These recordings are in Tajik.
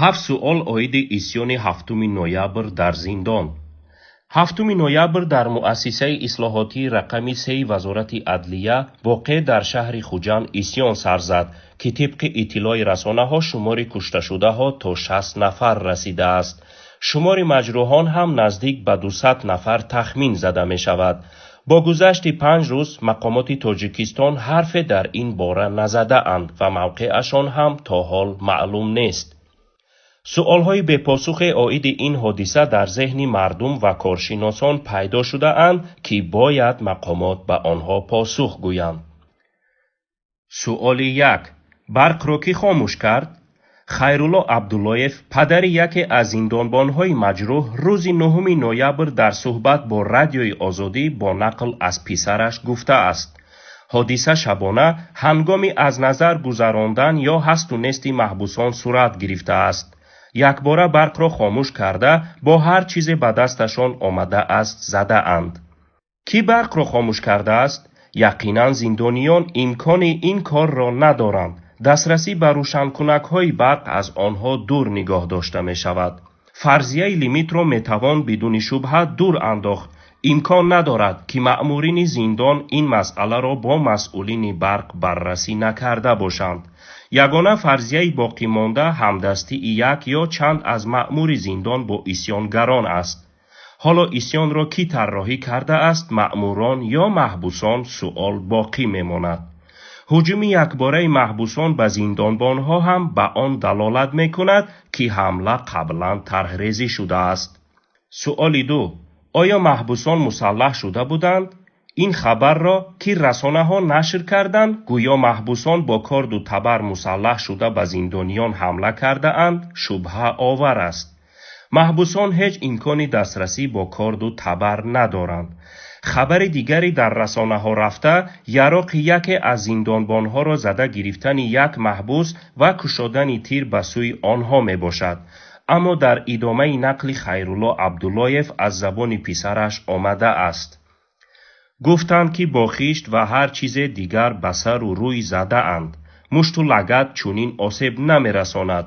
Ҳафт суол оиди исьёни 7 ноябр дар зиндон. 7 ноябр дар муассисаи ислоҳотии рақами 3 Вазорати адлия воқеъ дар шаҳри Хуҷанд исьён сар зад, ки тибқи иттилои расонаҳо шумори кушташудаҳо то 60 нафар расидааст. Шумори маҷрӯҳон ҳам наздик ба 200 нафар тахмин зада мешавад. Бо гузашти 5 рӯз мақомоти Тоҷикистон ҳарфе дар ин бора назадаанд ва мавқеашон ҳам то ҳол маълум нест. Суолҳои бепосухе оиди ин ҳодиса дар зеҳни мардум ва коршиносон пайдо шудаанд, ки бояд мақомот ба онҳо посух гӯянд. Суоли 1. Барқро кӣ хомӯш кард? Хайрулло Абдуллоев, падари яке аз зиндонбонҳои маҷрӯҳ, рӯзи 9 ноябр дар суҳбат бо Радиои Озодӣ бо нақл аз писараш гуфтааст: ҳодиса шабона ҳангоми аз назар гузарондан ё ҳасту нести маҳбусон сурат гирифтааст. Якбора барқро хомӯш карда, бо ҳар чизе ба дасташон омадааст задаанд. Кӣ барқро хомӯш кардааст? Яқинан, зиндониён имкони ин корро надоранд. Дастрасӣ ба рӯшанкунакҳои барқ аз онҳо дур нигоҳ дошта мешавад. Фарзияи лимитро метавон бидуни шубҳа дур андохт. Имкон надорад, ки маъмурини зиндон ин масъаларо бо масъулини барқ баррасӣ накарда бошанд. Ягона фарзияи боқимонда ҳамдастии як ё чанд аз маъмури зиндон бо исьёнгарон аст. Ҳоло исьёнро кӣ тарроҳӣ кардааст, маъмурон ё маҳбусон, суол боқӣ мемонад. Ҳуҷуми якбораи маҳбусон ба зиндонбонҳо ҳам ба он далолат мекунад, ки ҳамла қаблан тарҳрезӣ шудааст. Суоли 2. Оё маҳбусон мусаллаҳ шуда буданд? Ин хабарро, ки расонаҳо нашр карданд, гӯё маҳбусон бо корду табар мусаллаҳ шуда ба зиндониён ҳамла кардаанд, шубҳаовар аст. Маҳбусон ҳеҷ имкони дастрасӣ бо корду табар надоранд. Хабари дигари дар расонаҳо рафта, яроқи яке аз зиндонбонҳоро зада гирифтани як маҳбус ва кушодани тир ба сӯи онҳо мебошад. Аммо дар идомаи нақли Хайрулло Абдуллоев аз забони писараш омадааст: гуфтанд, ки бо хишт ва ҳар чизе дигар ба сару рӯй задаанд. Мушту лагат чунин осеб намерасонад.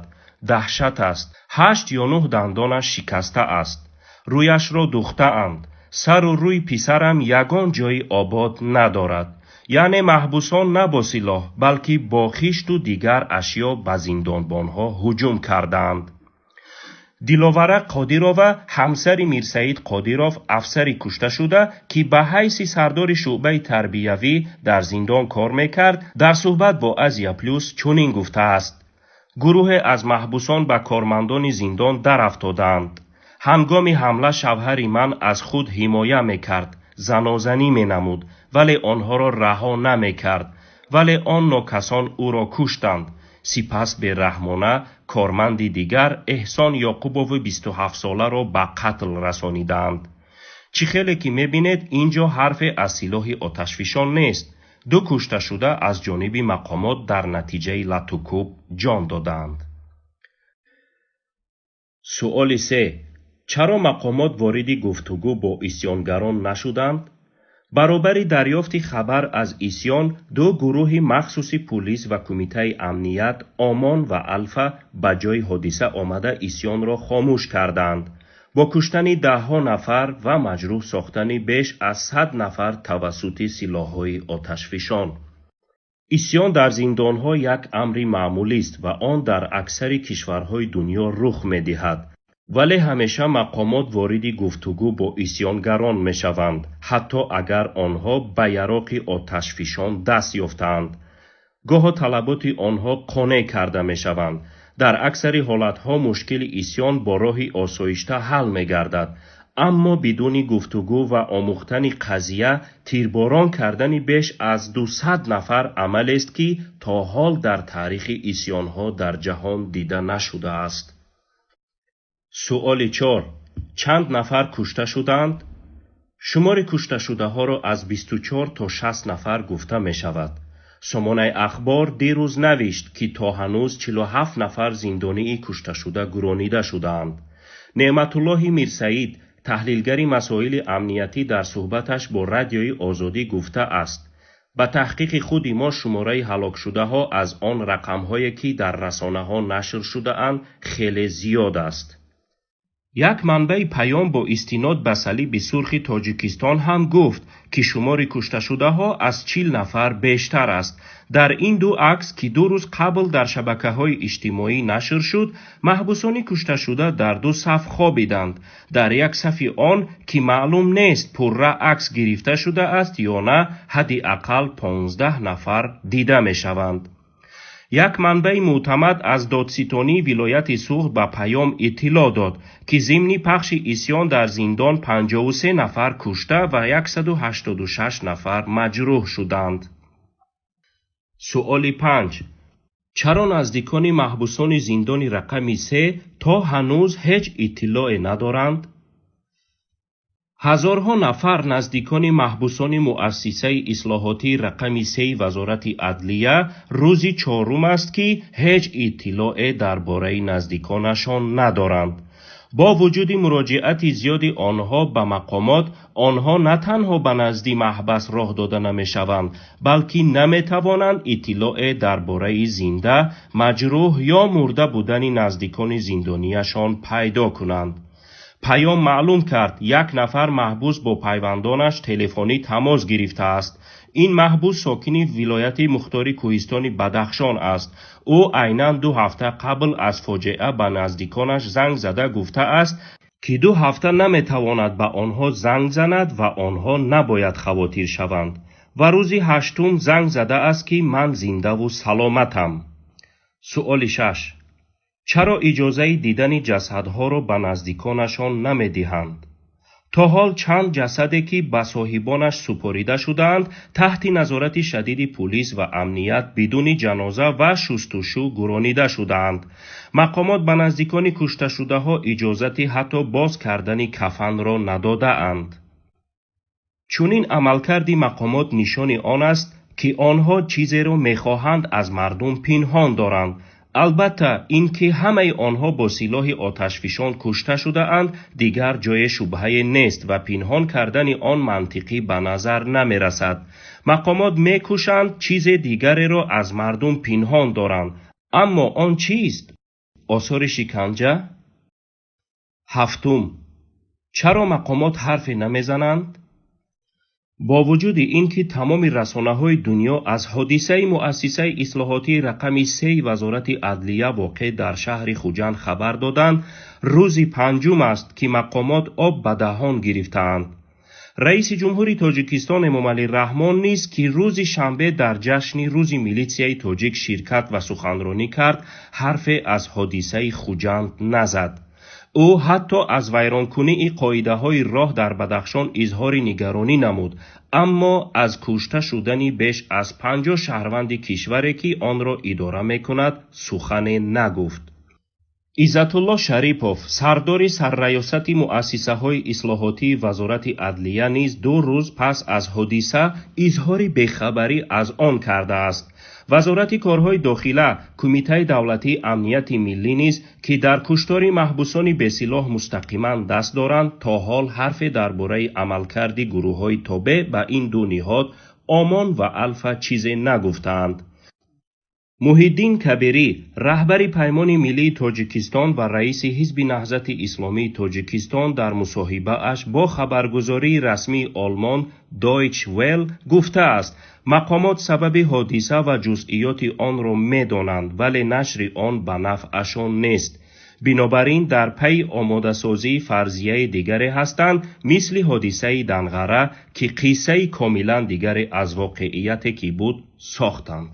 Даҳшат аст. 8 ё 9 дандонаш шикаста аст. Рӯяшро духтаанд. Сару рӯи писарам ягон ҷои обод надорад. Яъне маҳбусон на бо силоҳ, балки бо хишту дигар ашё ба зиндонбонҳо ҳуҷум кардаанд. Диловара Қодирова, ҳамсари Мирсаид Қодиров, афсари кушташуда, ки ба ҳайси сардори шӯъбаи тарбиявӣ дар зиндон кор мекард, дар суҳбат бо Азия Плюс чунин гуфтааст: гурӯҳе аз маҳбусон ба кормандони зиндон дарафтодаанд. Ҳангоми ҳамла шавҳари ман аз худ ҳимоя мекард, занозанӣ менамуд, вале онҳоро раҳо намекард. Вале он нокасон ӯро куштанд. Сипас бераҳмона корманди дигар, Эҳсон Ёқубови 27-соларо ба қатл расонидаанд. Чӣ хеле ки мебинед, ин ҷо ҳарфе аз силоҳи оташфишон нест. 2 кушташуда аз ҷониби мақомот дар натиҷаи латукӯб ҷон додаанд. Суоли 3. Чаро мақомот вориди гуфтугӯ бо исьёнгарон нашуданд? Баробари дарёфти хабар аз исьён, 2 гурӯҳи махсуси пулис ва Кумитаи амният, Омон ва Алфа, ба ҷои ҳодиса омада исьёнро хомӯш карданд. Бо куштани даҳҳо нафар ва маҷрӯҳ сохтани беш аз 100 нафар тавассути силоҳҳои оташфишон. Исьён дар зиндонҳо як амри маъмулист ва он дар аксари кишварҳои дунё рух медиҳад. Вале ҳамеша мақомот вориди гуфтугӯ бо исьёнгарон мешаванд, ҳатто агар онҳо ба яроқи оташфишон даст ёфтаанд. Гоҳо талаботи онҳо қонеъ карда мешаванд. Дар аксари ҳолатҳо мушкили исьён бо роҳи осоишта ҳал мегардад, аммо бидуни гуфтугӯ ва омӯхтани қазия тирборон кардани беш аз 200 нафар амалест, ки то ҳол дар таърихи исьёнҳо дар ҷаҳон дида нашудааст. Суоли 4. Чанд нафар кушта шуданд? Шумори кушташудаҳоро аз 24 то 60 нафар гуфта мешавад. Сомонаи Ахбор дирӯз навишт, ки то ҳанӯз 47 нафар зиндонии кушташуда гуронида шудаанд. Неъматуллоҳи Мирсаид, таҳлилгари масоили амниятӣ, дар суҳбаташ бо Радиои Озодӣ гуфтааст: Ба таҳқиқи худи мо шумораи ҳалокшудаҳо аз он рақамҳое, ки дар расонаҳо нашр шудаанд, хеле зиёд аст. Як манбаи Паём бо истинод ба Салиби Сурхи Тоҷикистон ҳам гуфт, ки шумори кушташудаҳо аз 40 нафар бештар аст. Дар ин ду акс, ки 2 рӯз қабл дар шабакаҳои иҷтимоӣ нашр шуд, маҳбусони кушташуда дар ду саф хобиданд. Дар як сафи он, ки маълум нест пурра акс гирифта шудааст ё на, ҳадди ақал 15 нафар дида мешаванд. Як манбаи мӯътамад аз додситонии вилояти Суғд ба Паём иттилоъ дод, ки зимни пахши исьён дар зиндон 53 нафар кушта ва 186 нафар маҷрӯҳ шуданд. Суоли 5. Чаро наздикони маҳбусони зиндони рақами 3 то ҳанӯз ҳеҷ иттилоъе надоранд? Ҳазорҳо нафар наздикони маҳбусони муассисаи ислоҳотии рақами 3 Вазорати адлия рӯзи чорум аст, ки ҳеҷ иттилоъе дар бораи наздиконашон надоранд. Бо вуҷуди муроҷиати зиёди онҳо ба мақомот, онҳо на танҳо ба назди маҳбас роҳ дода намешаванд, балки наметавонанд иттилоъе дар бораи зинда, маҷрӯҳ ё мурда будани наздикони зиндонияшон пайдо кунанд. Паём маълум кард, як нафар маҳбус бо пайвандонаш телефонӣ тамос гирифтааст. Ин маҳбус сокини вилояти мухтори кӯҳистони Бадахшон аст. Ӯ айнан 2 ҳафта қабл аз фоҷиа ба наздиконаш занг зада гуфтааст, ки 2 ҳафта наметавонад ба онҳо занг занад ва онҳо набояд хавотир шаванд. Ва рӯзи 8 занг задааст, ки ман зиндаву саломатам. Суоли 6. Чаро иҷозаи дидани ҷасадҳоро ба наздиконашон намедиҳанд? То ҳол чанд ҷасаде, ки ба соҳибонаш супорида шудаанд, таҳти назорати шадиди пулис ва амният бидуни ҷаноза ва шустушу гуронида шудаанд. Мақомот ба наздикони кушташудаҳо иҷозати ҳатто боз кардани кафанро надодаанд. Чунин амалкарди мақомот нишони он аст, ки онҳо чизеро мехоҳанд аз мардум пинҳон доранд. Албатта, ин ки ҳамаи онҳо бо силоҳи оташфишон кушта шудаанд, дигар ҷои шубҳае нест ва пинҳон кардани он мантиқӣ ба назар намерасад. Мақомот мекӯшанд чизе дигареро аз мардум пинҳон доранд. Аммо он чист? Осори шиканҷа? 7. Чаро мақомот ҳарфе намезананд? Бо вуҷуди ин ки тамоми расонаҳои дунё аз ҳодисаи муассисаи ислоҳотии рақами 3 Вазорати адлия воқеъ дар шаҳри Хуҷанд хабар доданд, рӯзи 5 аст, ки мақомот об ба даҳон гирифтаанд. Раиси ҷумҳури Тоҷикистон Эмомалӣ Раҳмон низ, ки рӯзи шанбе дар ҷашни рӯзи милитсияи тоҷик ширкат ва суханронӣ кард, ҳарфе аз ҳодисаи Хуҷанд назад. Ӯ ҳатто аз вайронкунии қоидаҳои роҳ дар Бадахшон изҳори нигаронӣ намуд, аммо аз кушта шудани беш аз 50 шаҳрванди кишваре, ки онро идора мекунад, сухане нагуфт. Иззатулло Шарипов, сардори сарраёсати муассисаҳои ислоҳотии Вазорати адлия низ 2 рӯз пас аз ҳодиса изҳори бехабарӣ аз он кардааст. Вазорати корҳои дохила, Кумитаи давлатии амнияти миллӣ низ, ки дар куштори маҳбусони бесилоҳ мустақиман даст доранд, то ҳол ҳарфе дар бораи амалкарди гурӯҳҳои тобеъ ба ин ду ниҳод Омон ва Алфа чизе нагуфтаанд. Муҳиддин Кабирӣ, раҳбари Паймони миллии Тоҷикистон ва раиси Ҳизби Наҳзати Исломии Тоҷикистон дар мусоҳибааш бо хабаргузории расмии Олмон Deutsche Welle гуфтааст, мақомот сабаби ҳодиса ва ҷузъиёти онро медонанд, вале нашри он ба нафъашон нест. Бинобар ин дар пайи омодасозии фарзияи дигаре ҳастанд, мисли ҳодисаи Данғара, ки қиссаи комилан дигаре аз воқеияте ки буд сохтанд.